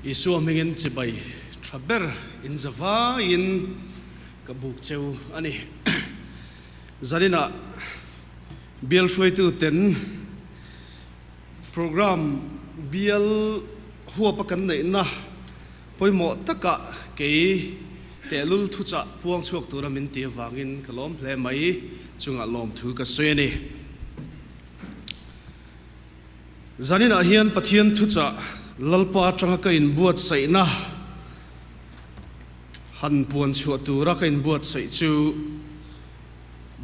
Isua hmingin chibai tha ber in za vaiin ka buk cheu a ni. Zaninah bial hruaitu ten program bial huapa kan neihna pawimawh takah kei tehlul thuchah puang chhuak tura min ti avangin ka lawm hle mai chungah lawmthu ka sawi a ni. Zaninah hian Pathian thuchah Lalpa atanga ka inbuatsaihna han puan chhuah tura ka inbuatsaih chu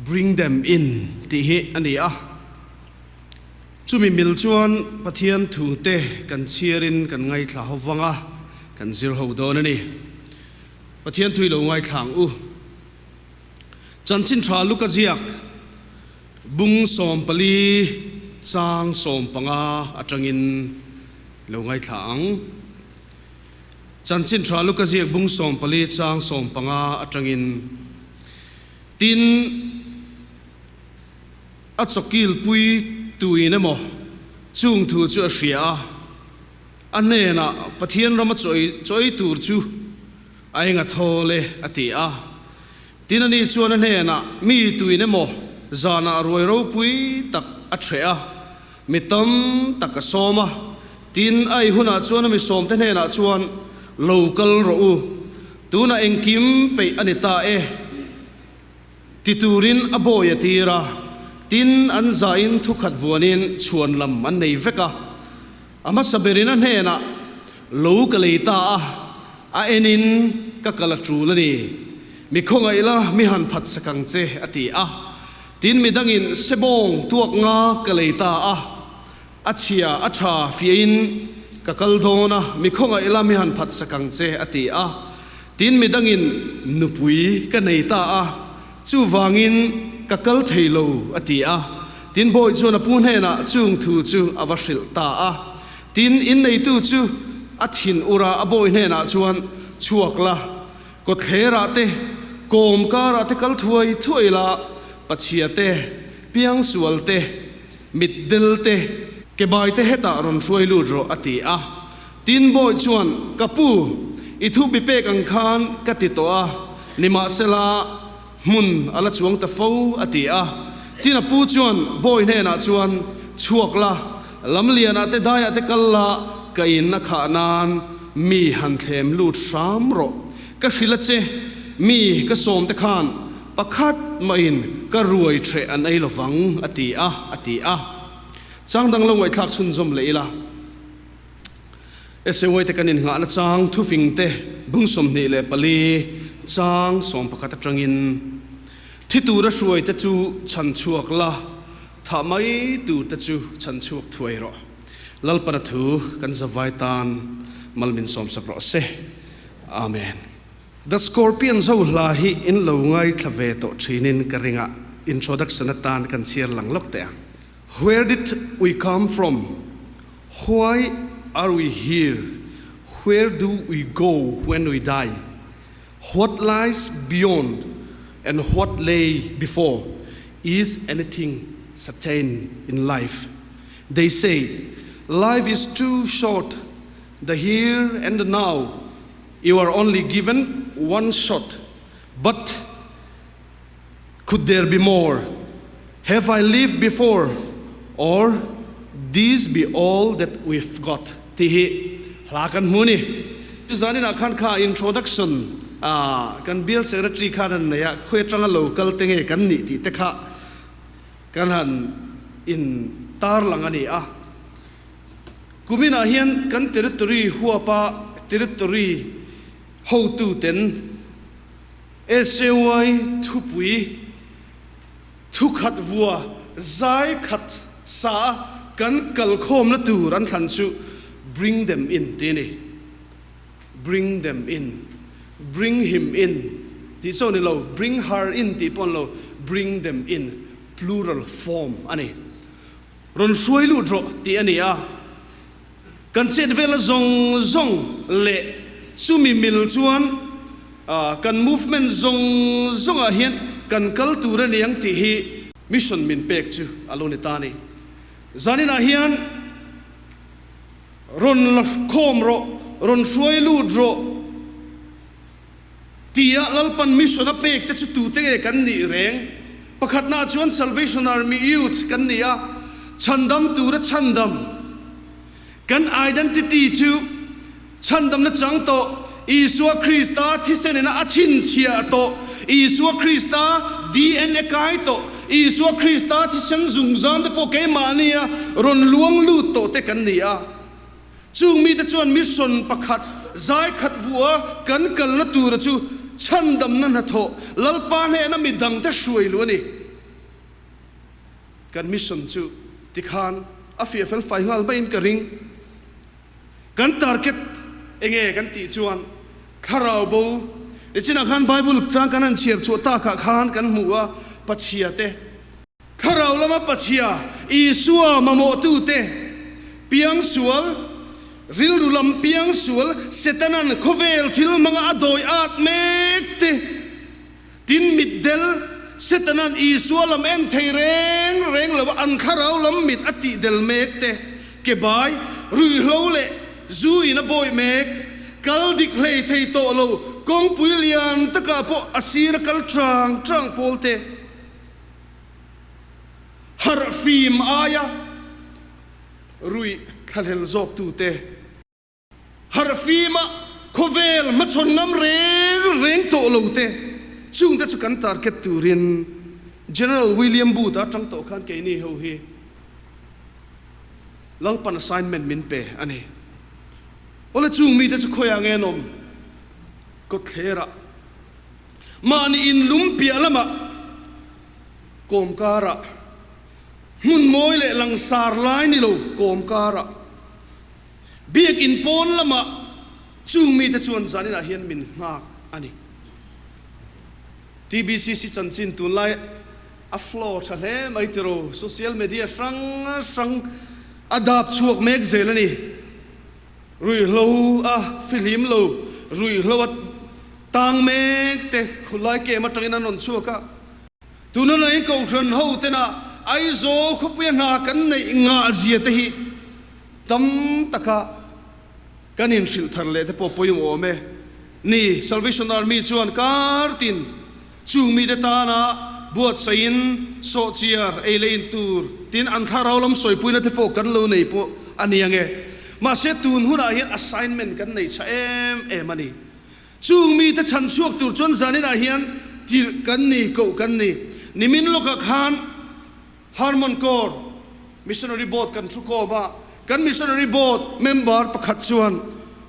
Bring them in tih hi a ni a. Chumi mil chuan Pathian thute kan chhiarin kan ngaithla ho vang a, kan zir ho dawn a ni. Pathian thui lo ngaithla ang u. Chanchin tha Luka ziak bung 14 chang 15 atangin lo ngaithla ang. Chanchin tha Luka ziak bung 14 chang 15 atangin tin a chawkil pui tuin emaw chung thu chu a hria a, a hnenah Pathian rama chawi tur chu A enga thawl e, a ti a. Tin ani chuan a hnenah, Mi tuin emaw zanah ruai ropui tak a ṭheh a, mi tam tak a sawm a. Tin a ei hunah chuan a mi sawmte hnenah chuan, Lo kal rawh u, tunah engkim peih a ni ta e, ti turin a bawi a tir a. Tin an zain thukhat vuanin chhuan lam an nei vek a. A hmasa berin a hnenah, Lo ka lei ta a, a enin ka kal a tul a ni. Mi khawngaih la, mi han phat sak ang che, a ti a. Tin mi dangin sebawng tuak nga ka lei ta a, a chhia a tha fiahin ka kal dawn a, mi khawngaih la, mi han phat sak ang che, a ti a. Tin mi dangin nupui ka nei ta a, Chuvangin ka kal thei lo, a ti a. Tin bawi chuan a pu hnenah chung thu chu a va hrilh ta a. Tin, inneitu chu a thin ur a, a bawi hnenah chuan, Chhuak la, kawtthlerah te, kawm karah te kal thuai thuai la, pachhia te, piangsual te, mitdel te, kebai te hetah rawn hruai lut rawh, a ti a. Tin bawi chuan, Ka pu, i thu bi pek ang khan ka ti tawh a, nimahsela hmun a la chuang ta fo, a ti a. Tin a pu chuan bawi hnenah chuan, Chhuak la, lamlianah te daiah te kal la, ka in a khah nan mi han thlem lut hram rawh. Ka hrilh a che, mi ka sawm te khan pakhat mahin ka ruai ṭheh an ei lovang, a ti a, a ti a. Chang dang lo ngaihthlak chhunzawm leh ila. SAY te kan innghahna chang thufing te bung 24 chang 11 atangin thi tura hruai te chu chhan chhuak la, thah mai tur te chu chhan chhuak thuai rawh. Lalpana thu kan zavai tan mal min sawmsak rawh se. Amen. The Scorpions ho hla hi in lo ngaithla ve tawh thinin ka ring a, introduction atan kan chhiar lang lawk teh ang. Where did we come from? Why are we here? Where do we go when we die? What lies beyond and what lay before? Is anything certain in life? They say life is too short, the here and the now. You are only given one shot, but could there be more? Have I lived before or these be all that we've got? Tih hi hla kan hmu a ni. Zaninah khan kha introduction kan bial secretary khan han nei a, khawi atanga lo kal te nge kan nih tih te kha kan han in tarlang a ni a. Kuminah hian kan territory huapa territory hotuten SAY thupui thukhat vua zai khat sa a kan kalkhawmna tur an thlan chu Bring them in tih a ni. Bring them in. Bring him in tih chu a ni lo, bring her in tih pawh a ni lo, bring them in, plural form a ni. Rawn hruai lut rawh tih a ni a. Kan chet velna zawng zawng leh chumi mil chuan kan movement zawng zawngah hian kan kal tur a ni ang tih hi mission min pek chu a lo ni ta a ni. Zaninah hian rawn la khawm rawh, rawn hruai lut rawh tia Lalpan mission a pek te chu tute nge kan nih reng? Pakhatnaah chuan Salvation Army Youth kan ni a, chhandam tura chhandam kan identity chu chhandamna chang tawh Isua Krista thisen ina a chhinchhiah tawh, Isua Krista DNA kai tawh, Isua Krista thisen zungzam te pawh keimahnia rawn luang lut tawh te kan ni a. Chung mite chuan mission pakhat zai khat vua kan kalna tura chu chhandamna hnathawh Lalpa hnena midangte hruai luh a ni. Kan mission chu tikhan a fiah fel fai nghal maiin ka ring. Kan target enge kan tih chuan thlarau bo nichinah khan Bible chang kan han chhiar chhuah takah khan kan hmu a, Pachhia te, thlarau lama Pachhia, Isua mamawhtute, piangsual, rilru lam piangsual, Setanan khawvel thil hmanga a dawi at mek te, Tin, mitdel, Setana'n Isua lam en thei reng reng lo a, an thlarau lam mit a tih del mek te, ke bai, ruihhlo leh zu in a bawih mek, kal dik hlei thei tawh lo, kawngpui lian takah pawh a sir a kal chang chang pawl te, harh fim aia ruih thlahlel zawk tu te. Harhfima khawvel hmachhawn ngam reng reng tawh lo te, chungte chu kan target turin General William Booth a tang tawh khan keini ho hi Lalpan assignment min pe a ni. Awle chung mite chu khawiah nge an awm? Kawtthlerah mahni inlum piah lamah kawmkarah hmun mawi leh langsar lai ni lo kawmkarah Biakinn pawn lamah chung mite chuan zaninah hian min nghak a ni. TBCC chanchin tunlai a flow tha hle mai tiraw, social media hrang hrang a dap chhuak mek zel a ni. Ruihhlo a fihlim lo, ruihhlo a tang mek te khulai kem atangin an rawn chhuak a. Tuna lei Kohhran ho tena Aizawl khawpuia hna kan neih ngah zia te hi tam taka kan inhrilh thar leh te pawh pawimawh awm e. Ni, Salvation Army chuan kar tin chung mite tana buatsaihin sawhchiar ei leh in tur tin an thlarau lam sawipuina te pawh kan lo nei pawh a ni ang e. Mahse tun hunah hian assignment kan nei chha em em a ni. Chung mite chhan chhuak tur chuan zaninah hian tirh kan ni, koh kan ni. Nimin lawkah khan Harmon Corps Missionary Board kan thu khawm a, kan Missionary Board member pakhat chuan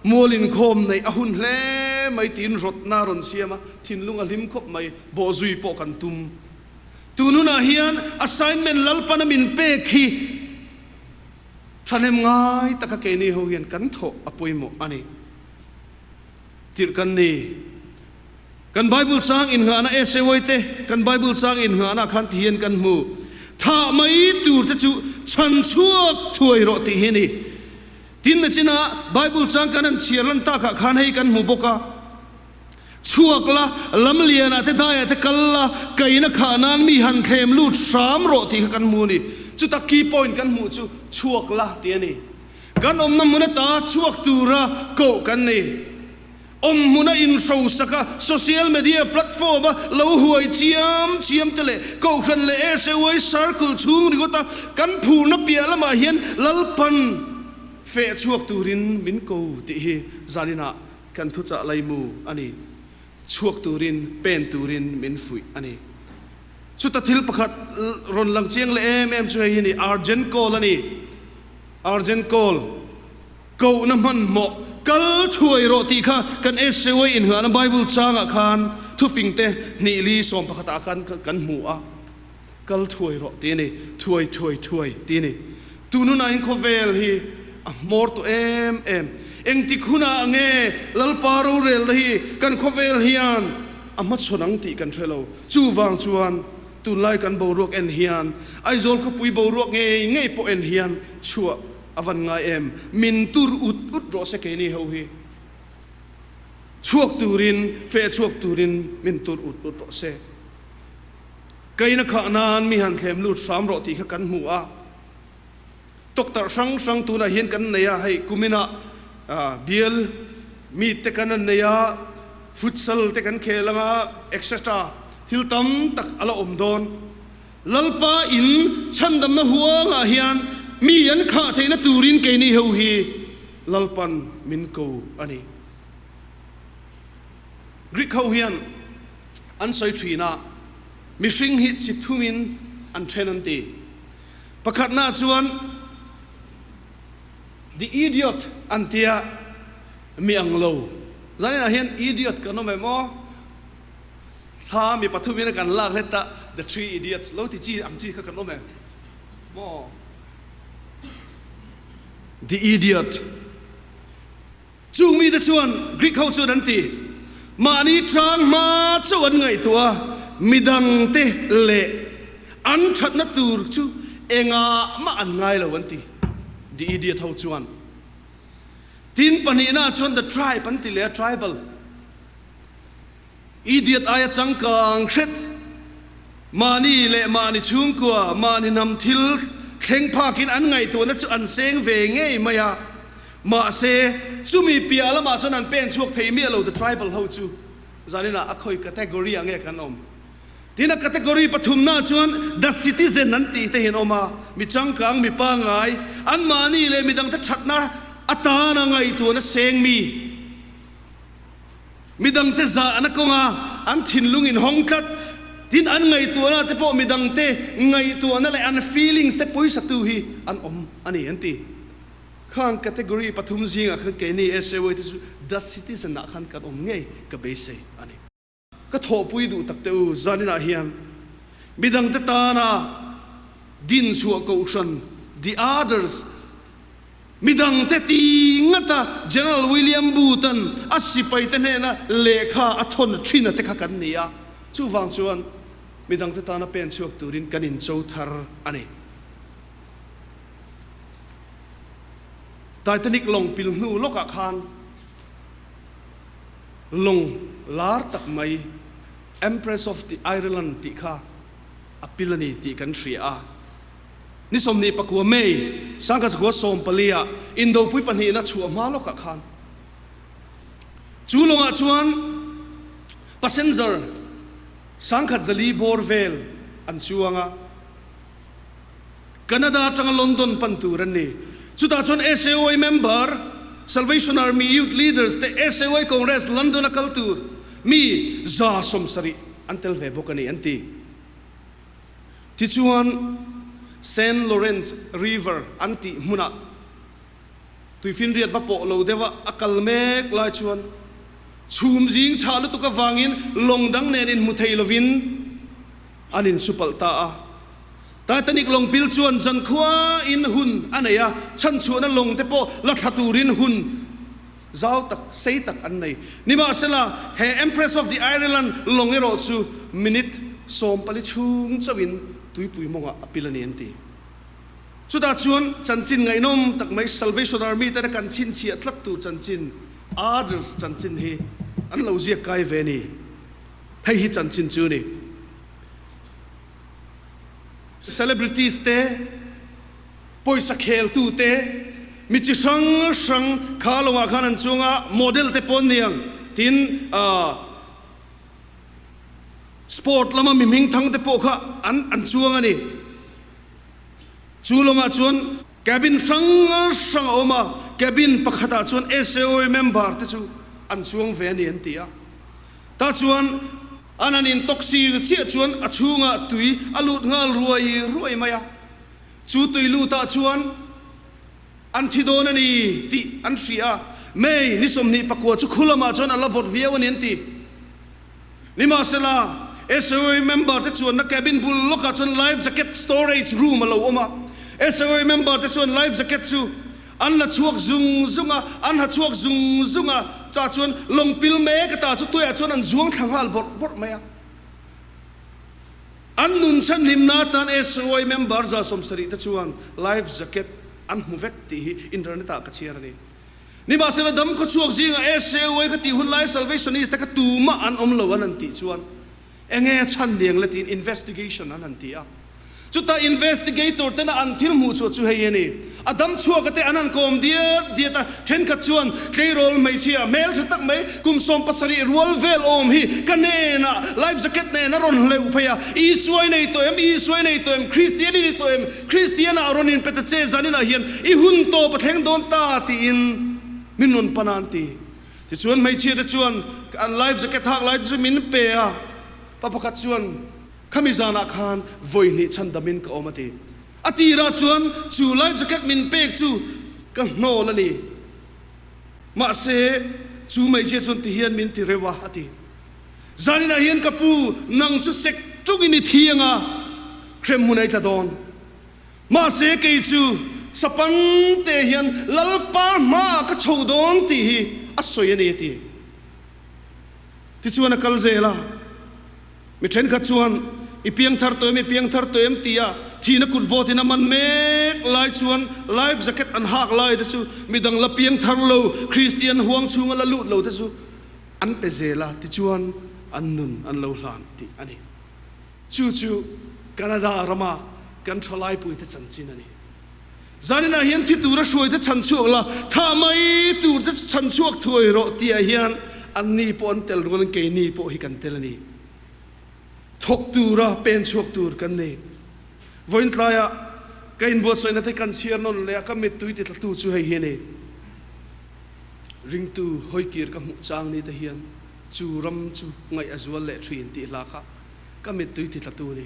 mual inkhawm neih a hun hle mai tiin rawtna a rawn siam a, thinlung a hlim khawp mai, bawhzui pawh kan tum. Tun hunah hian assignment Lalpana min pek hi thahnem ngai taka keini ho hian kan thawh a pawimawh a ni. Tirh kan ni. Kan Bible chang innghahna SAY te kan Bible chang innghahna khan ti hian kan hmu. Thah mai tur te chu chhan chhuak thuai rawh tih hi a ni. Tin na chinah Bible chang kan han chhiar lan takah khan hei kan hmu bawk a. Chhuak la, lam lianah te daiah te kal la, kaina khah nan mi han thlem lut hram rawh tih kha kan hmu a ni. Chuta key point kan hmuh chu chhuak la tih a ni. Kan awmna hmun ata chhuak tura koh kan ni. Awm hmuna inhrosak a, social media platform a lo huai chiam chiam te leh Kohhran leh SAY circle chhung ringawta kan phurna piah lamah hian Lalpan feh chhuak turin min ko tih hi zaninah kan thuchah laimu a ni. Chhuak turin, pen turin min fuih a ni. Chuta thil pakhat rawn lang chiang leh em em chu hei hi a ni, Urgent call a ni. Urgent call, kohna hmanhmawh, kal thuai rawh tih kha kan SAY inngahna Bible changah khan thufingte hnih li sawm pakhatah khan kan hmu a, kal thuai rawh tih a ni, thuai thuai thuai tih a ni. Tun hunah hian khawvel hi a hmawr tawh em em. Engtik hunah nge Lalpa rorelna hi kan khawvel hian a hmachhawn ang tih kan hre lo. Chuvang chuan Tunlai kan boruak en hian Aizawl khawpui boruak ngei ngei pawh en hian chhuah a van ngai em? Min tur ut ut rawh se keini ho hi. Chhuak turin, feh chhuak turin min tur ut ut rawh se. Kaina khah nan mi han thlem lut hram rawh tih kha kan hmu a. Doctor hrang hrang tunah hian kan nei a, hei kuminah. Bial meet te kan an nei a, futsal te kan khel anga etc. Thil tam tak a la awm dawn. Lalpa in chhandamna huangah hian mi an khah theihna turin keini ho hi Lalpan min ko a ni. Greek ho hian an sawi thin a, mihring hi chi thumin an then an ti. Pakhatna chuan the idiot an tia, mi ang lo. Zaninah hian idiot kan awm em aw? Thla mi pathumin a kan lak hlet a, the three idiots lo ti chi ang chi kha kan awm em maw? The idiot. Chung mite chuan Greek ho chuan an ti, Mahni tang hma chauh an ngaihtuah a, midangte leh an thatna tur chu engah mah an ngai lo an ti, The Idiot ho chuan. Tin pahnihna chuan The Tribe an ti leh a, Tribal. Idiot aia changkang hret, mahni leh mahni chhungkua, mahni hnam thil thleng phakin an ngaihtuahna chu an seng ve ngei mai a. Mahse, chumi piah lamah chuan an pen chhuak thei miah lo the tribal ho chu zaninah a khawi category ah nge kan awm? Tin a category pathumna chuan the citizen an tih te hi an awm a, mi changkang, mi pangngai, anmahni leh midangte thatna atana ngaihtuahna seng mi. Midangte zahna kawnga an thinlung inhawng tlat, tin an ngaihtuahna te pawh midangte ngaihtuahna leh an feelings te pawisatu hi an awm a ni an ti. Khang category pathum zingah khan keini SAY te chu the citizen ah khan kan awm ngei ka beisei a ni. Ka thawhpui duh tak teh u, zaninah hian midangte tana din chhuah kohhran the others, midangte ti ngata General William Booth-a'n a sipaite hnena lehkha a thawn thin a te kha kan ni a, chuvang chuan midangte tana pen chhuak turin kan incho thar a ni. Titanic lawng pil hnu lawkah khan lawng lar tak mai Empress of the Ireland tih kha a pil a ni tih kan hria a. Ni 29 May, 1914 ah Indopui pahnihna chhuah hma lawkah khan chu lawngah chuan passenger 1400 bawr vel an chuang a. Canada atanga London pan tur an ni. Chutah chuan SAOI member, Salvation Army Youth Leaders te SAOI Congress London a kal tur mi 70 an tel ve bawk a ni an ti. Tichuan Saint Lawrence River an tih hmunah tuifinriat va pawh lo deuha a kal mek lai chuan chhum zing chhah lutuk avangin lawng dang nen inhmu thei lovin an insupalh ta a. Titanic lawng pil chuan zankhua in hun a nei a, chhanchhuahna lawng te pawh la thla turin hun zau tak, sei tak an nei. Nimahsela, he Empress of the Ireland lawng erawh chu minute 14 chhung chauhin tuipui mawngah a pil a ni an ti. Chutah chuan chanchin ngaihnawm tak mai Salvation Army tena kan chhinchhiah tlat tur chanchin, Others chanchin hi an lo ziak kai ve a ni. Hei hi chanchin chu a ni. Celebrities te, pawisa kheltu te, mi chi hrang hrang kha lawngah khan an chuang a, model te pawh an ni ang, tin sport lama mi hmingthang te pawh kha an an chuang a ni. Chu lawngah chuan cabin hrang hrang a awm a, cabin pakhatah chuan SAOA member te chu an chuang ve a ni an ti a. Tah chuan an han intawk sir chiah chuan a chhungah tui a lut nghal ruai ruai mai a, chu tui lutah chuan an thi dawn a ni tih an hria a, May ni 29 chu khu lamah chuan a la vawt viau a ni an ti. Nimahsela, SOA member te chuanna cabin bul lawkah chuan life jacket storage room a lo awm a, SOA member te chuan life jacket chu An la chhuak zung zung a, an ha chhuak zung zung a, tah chuan lawng pil mek ata chu tuiah chuan an zuang thla nghal bawrh bawrh mai a. An nun chhanhlimna atan SOI member 70 te chuan life jacket an hmu vek tih hi internet ah ka chhiar a ni. Nimahsela dam khaw chhuak zingah SOI ka tih hun lai Salvationist te kha tumah an awm lo an han tih chuan enge chhan niang le tiin investigation an han ti a. Chutah investigator tena an thil hmuh chhuah chu hei a ni. A dam chhuak ate an han kawm diat diat a, thenkhat chuan tleirawl hmeichhia hmeltha tak mai kum 70 rual vel awm hi ka hnenah life jacket nen a rawn hleuh phei a, Isua i nei tawh em? Isua i nei tawh em? Kristian i ni tawh em? Kristian ah rawn inpe ta che zaninah hian i hun tawp a thleng dawn ta tiin min rawn pan a an ti. Tichuan hmeichhia te chuan an life jacket hak lai te chu min pe a, pa pakhat chuan Khami zanah khan vawi hnih chhandamin ka awm a ti. A tirah chuan chu life jacket min pek chu ka hnawl a ni. Mahse, chu hmeichhia chuan ti hian min ti reuh a, a ti. Zaninah hian ka pu, nang chu sek tungin i thi anga hrem hmun a i tla dawn. Mahse, kei chu sapan te hian Lalpa hmaah ka chho dawn tih hi a sawi a ni, a ti. Tichuan a kal zel a. Mi thenkhat chuan, I piangthar tawh em, i piangthar tawh em? tia thihna kut vawtin a man mek lai chuan life jacket an hak lai te chu midang la piangthar lo, Kristian huang chhunga la lut lo te chu an pe zel a, tichuan an nun an lo hlan tih a ni. Chu chu Canada rama kan thalaipuite chanchin a ni. Zaninah hian thi tura hruaite chhan chhuak la, thah mai tur te chu chhan chhuak thuai rawh tihah hian anni pawh an tel rualin keini pawh hi kan tel a ni. Thawk tura pen chhuak tur kan ni. Vawiin tlaiah ka inbuatsaihna te kan chhiar nawn leh a, ka mittui ti tlatu chu hei hi a ni. Ringtu hawikir ka hmuh chang ni te hian chu ram chu ngaih a zual leh thin tih hla kha ka mittui ti tlatu a ni.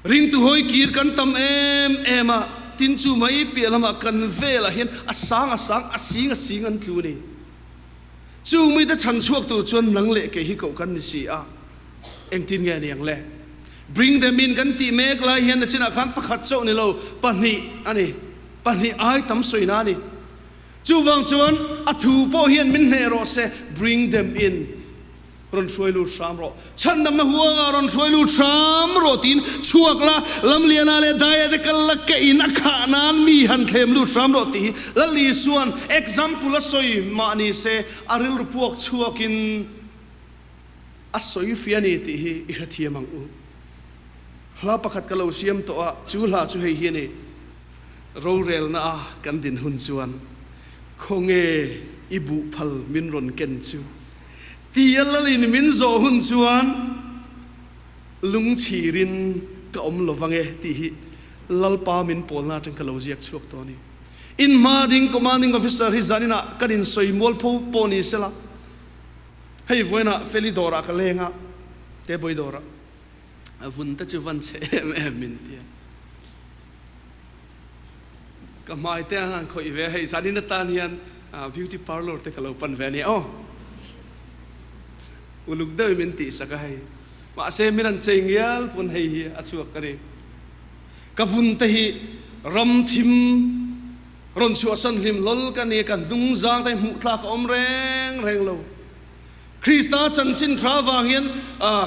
Ringtu hawi kir kan tam em em a, tin chu mai piah lamah kan velah hian a sang a sang, a sing a sing an tlu a ni. Chung mite chhan chhuak tur chuan nang leh kei hi koh kan ni si a, engtin nge ni ang le? Bring them in kan tih mek lai hian nachinah khan pakhat chauh ni lo, pahnih a ni. Pahnih ai tam sawina a ni. Chuvang chuan a thu pawh hian min hneh rawh se, bring them in. Rawn hruai lut hram rawh. Chhandamna huangah rawn hruai lut hram rawh tiin chhuak la, Lamliana leh Daia te kal la ka in a khah nan mi han thlem lut hram rawh tih hi Lal Isua'n example a sawi mah ni se a rilru puak chhuakin a sawi fia ni tih hi i hrethiam ang u. Hla pakhat ka lo siam tawh a, chu hla chu hei hi a ni. Rorelna a kan din hun chuan khawnge i buh phal min rawn ken chu? Tia Lalin min zawh hun chuan lungchhirin ka awm lo vang e tih hi Lalpa min pawlna atang ka lo ziak chhuak tawh a ni. In hma ding Commanding Officer hi zaninah kan insawi mualpho pawh ni sela, hei vawiinah Feli dawrah ka leng a, Tebawii dawrah a vun te chu van chhe em em min ti a. Ka hmai te an han khawih ve a, hei zanin atan hian beauty parlour te ka lo pan ve a nia aw. Uluk deuhin min tihsak a hei. Mahse min han chei ngial pawn hei hi a chhuak ka ni. Ka vun te hi ram thim rawn chhuahsan hlim hlawl ka ni a, ka hnung zang te hi hmuh tlak a awm reng reng lo. Krista chanchin tha avang hian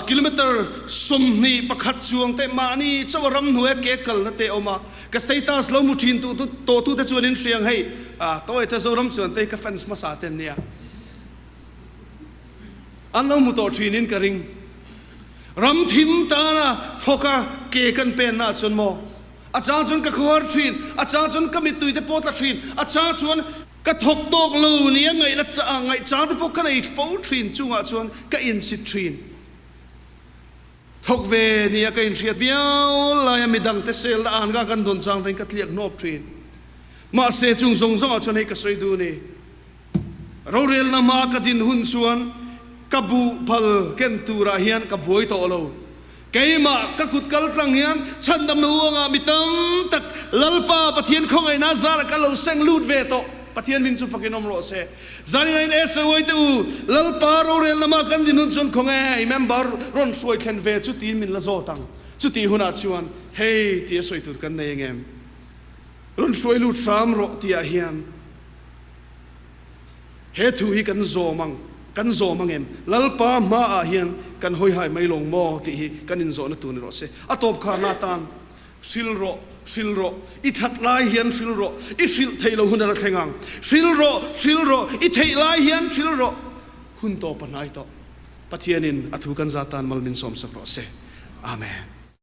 kilometer 21 chuang te mahni chauh a ramhnuaia ke kalna te a awm a, ka status lo hmu thin tu tawh tute chuan in hriang hei tawi te Zoram chuan te hi ka fans hmasa te an nia. An lo hmu tawh thin in ka ring. Ram thim tana thawka ke kan penna ah chuan maw a chang chuan ka khuar thin, a chang chuan ka mittui te pawh tla thin, a chang chuan Ka thawk tawk lo nia ngaihna ngaihchang te pawh ka nei fo thin chungah chuan ka insit thin. Thawk ve nia ka inhriat viau laia midangte selna an ka kan dawn chang te ka tliak hnawp thin. Mahse chung zawng zawngah chuan hei ka sawi duh ni. Rorelna hma ka din hun chuan ka buh phal ken turah hian ka buai tawh lo. Keimah ka kut kal tlang hian chhandamna uangah mi tam tak Lalpa Pathian khawngaihna zarah ka lo seng lut ve tawh. Pathian min chu fakin awm rawh se. Zanin in SOA te u, Lalpa rorel lama kan din hun chuan khawnge i member rawn hruai thlen ve chu tiin min la zawt ang. Chutih hunah chuan hei tia sawi tur kan nei engem? Rawn hruai lut hram rawh tihah hian. He thu hi kan zawm ang, kan zawm ang em? Lalpa hmaah hian kan hawihai mai lawng maw tih hi kan inzawhna tur ni rawh se. A tawp kharna atan, Hril rawh, hril rawh, i that lai hian hril rawh, i hrilh theih loh hun a la thleng ang. Hril rawh, hril rawh, i theih lai hian hril rawh. Hun tawp a hnai tawh. Pathianin a thu kan zat tan mal min sawmsak rawh se. Amen.